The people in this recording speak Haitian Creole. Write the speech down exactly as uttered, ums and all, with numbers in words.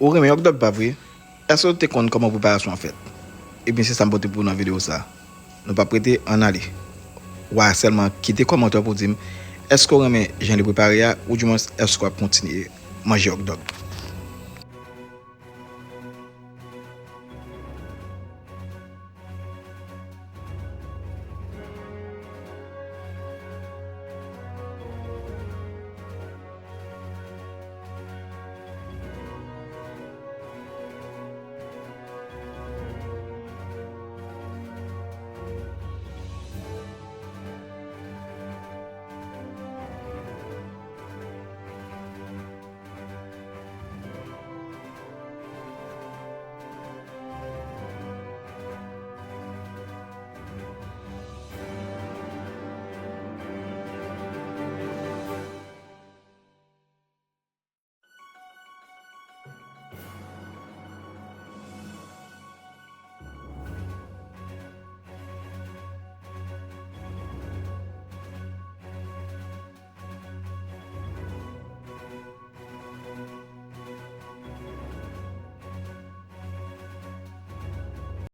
Ou renmen hot dog pa vre? Èske w te konn kòman preparasyon an fèt? Ebyen se sa m pote pou w nan videyo sa. Nou p ap rete, ann ale. W a sèlman kite kòmantè pou w di m èske w renmen jan li prepare a, oudimwens èske w ap kontinye manje hot dog.